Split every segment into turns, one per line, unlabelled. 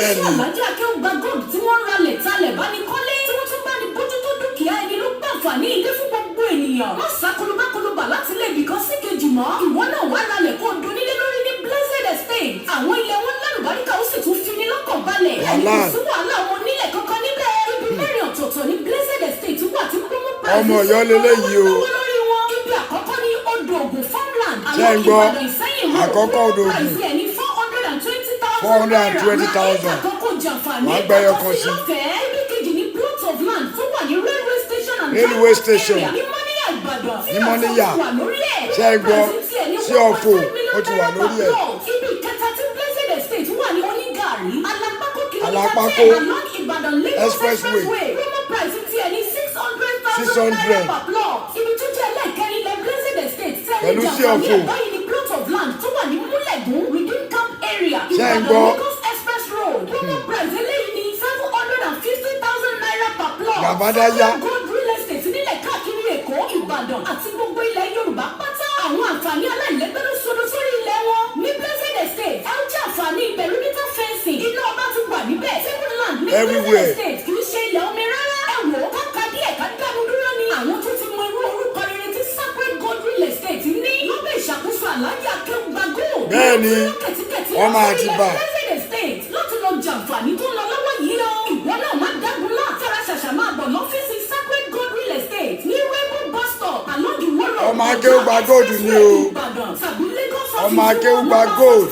Bẹ́ẹ̀ni.
Àlájì Akéwùgbà Gold tí wọ́n ń ralẹ̀ talẹ̀ bá ní kọ́lé, tí wọ́n tún bá ní bójútó dúkìá ẹni ló gbàǹfààní ilé fún gbogbo ènìyàn. Wọ́n sá kolobákolobà láti ilé ibìkan sí kejì mọ́. Ìwọ náà wá ralẹ̀ kó donílé lórí ní Blessed Estate. Àwọn ilẹ̀ wọn lálùbáríkà, ó sì tún fi ní lọ́kàn balẹ̀. Ẹni kò
Wàhálà.
sí wàhálà ọmọ onílẹ̀ kankan níbẹ̀. Ibi mẹ́rin ọ̀tọ̀ọ̀tọ̀ ní Blessed Estate wà tí promo price
Ọmọ Ọ̀yọ́ leléyìí o.
lọ́wọ́ lórí wọn. Ibi àkọ́kọ́ ní Odò Ògùn farmland.
Ṣé ń gbọ́?
Ìbàdàn Ìsẹ́yìn Road.
Àkọ́kọ́, Odò Ògùn.
Price ẹ̀ ní 420,000.
420,000.
Àkọ́kọ́ jàǹfààní.
Wàá gba ẹyọ kan sí.
Lọ́fẹ̀ẹ́. Ibi kejì ní plot of land tó wà ní railway station and
Railway
transport
station.
area ní Mọ́níyà, Ìbàdàn.
Ní Mọ́níyà.
Tí wà lórí ẹ̀.
Ṣé ẹ gbọ́?
Price tiẹ̀ ní
Sí ọ̀fọ̀,
1.5 million
ó ti wà
naira
lórí
per
ẹ̀.
plot. Ibi ìkẹta tí Blessed Estate wà ní Onígàrí, Alápákó, kìlómítà
Alápákó.
10 along Ìbàdàn Lagos
Expressway.
Expressway. Promo price tiẹ̀ ní 600,000
600.
naira per plot. Ibi tó jẹ́ ẹlẹ́ẹ̀kẹrin lẹ Blessed Estate tẹ́lẹ̀
Pẹ̀lú sí
jàǹfààní
ọ̀fọ̀.
ẹ̀ báyìí ní plot of land tó wà ní Múlẹ̀gùn, Redeem Camp area,
Ṣé ẹ
Ìbàdàn
gbọ́?
Lagos Express Road. Promo price eléyìí ní 750,000 naira per plot.
Gàbádáyá.
Sacred Gold Real Estate nílẹ̀ káàkiri Èkó, Ìbàdàn àti gbogbo ilẹ̀ Yorùbá pátá. Àwọn àǹfààní aláìlẹ́gbẹ́ ló sodo sórí ilẹ̀ wọn. Ní Blessed Estate, ẹ ó jẹ́ àǹfààní perimeter fencing. Iná ọba ti wà níbẹ̀. Table land ní Blessed
Everywhere.
Estate kì í ṣe ilẹ̀ omi rárá. Ẹ wò ó, káka díẹ̀ ká dánu dúró ni. Àwọn tó ti mọ irú orúkọ rere tí Sacred Gold Real Estate ní lábẹ́ ìṣàkóso Àlájì Akéwùgbà Gold.
Bẹ́ẹ̀ni,
Kẹ̀tíkẹ̀tí
wọ́n máa ti bà.
Blessed Estate láti lọ jàǹfààní tó ń lọ lọ́wọ́ yìí o. Ìwọ náà má dágunlá, tara ṣàṣà máa bọ̀ lọ́fíìsì Sacred Gold Real Estate ní Rainbow bus stop along Iwo Road.
Ọmọ Akéwùgbà Gold ni o.
Ìbàdàn tàbí Lagos.
Ọmọ Akéwùgbà Gold.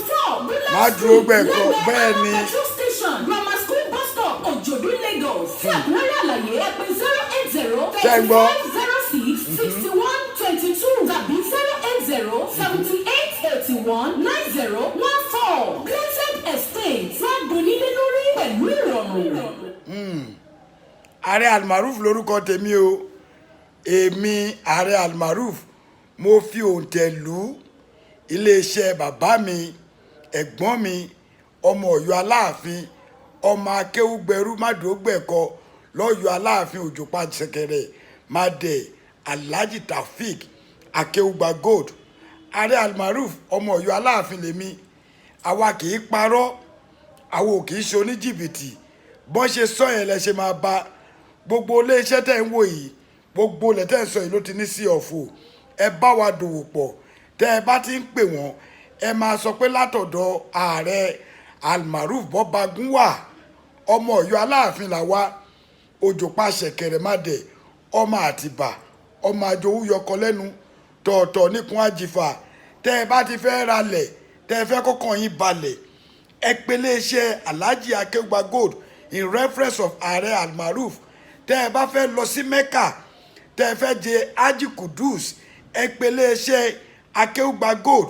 Má dúró gbẹ̀kọ́, bẹ́ẹ̀ ni.
Petrol station, Grammar School bus stop, Òjòdú, Lagos. Fún ẹ̀kúnrẹ́rẹ́ àlàyé, ẹ pè 080
Ṣé ń gbọ́?
3506 6122 tàbí 080 7881 9014. Blessed Estate, wọ́n donílé lórí pẹ̀lú ìrọ̀rùn.
Ààrẹ Almaroof lórúkọ tèmi o. Èmi Ààrẹ Almaroof, mo fi òǹtẹ̀ lù iléeṣẹ́ bàbá mi, ẹ̀gbọ́n mi, ọmọ Ọ̀yọ́ Aláàfin, ọmọ akéwúgbẹrú mádùúgbẹ̀kọ lọ́yọ̀ọ́ Aláàfin, Òjòpá Ṣẹ̀kẹ̀rẹ̀ Madẹ, Alhaji Taofeek Akéwùgbà Gold. Ààrẹ Almaroof, ọmọ Ọ̀yọ́ Aláàfin lèmi. Àwa kì í parọ́, àwọn ò kì í ṣe oníjìbìtì. Bọ́n ṣe sọ yẹn lẹ ṣe máa bá. Gbogbo iléeṣẹ́ tẹ̀ ń wò yìí, gbogbo ilẹ̀ tẹ̀ ń sọ yìí ló ti ní sí ọ̀fọ̀. Ẹ bá wa dòwò pọ̀. Tẹ́ ẹ bá ti ń pè wọ́n, ẹ máa sọ pé látọ̀dọ̀ Ààrẹ Almaroof Bọ́bagún wà, ọmọ Ọ̀yọ́ Aláàfin làwa, Òjòpá Ṣẹ̀kẹ̀rẹ̀ Mádẹ, ọmọ Àtìbà, ọmọ àjòwú yọkọ lẹ́nu tọ̀ọ̀tọ̀ níkun àjìfà. Tẹ́ ẹ bá ti fẹ́ ralẹ̀, tẹ́ ẹ fẹ́ kọ́kàn yín balẹ̀, ẹ pè iléeṣẹ́ Alhaji Akéwùgbà Gold in reference of Ààrẹ Almaroof. Tẹ́ ẹ bá fẹ́ lọ sí Mecca, tẹ́ ẹ fẹ́ jẹ Haji Kudus, ẹ pè iléeṣẹ́ Akéwùgbà Gold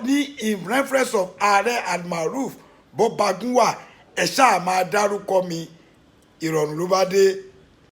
ní in reference of Ààrẹ Almaroof Bọ́bagúnwà. Ẹ ṣáà máa dárúkọ mi, ìrọ̀rùn ló bá dé.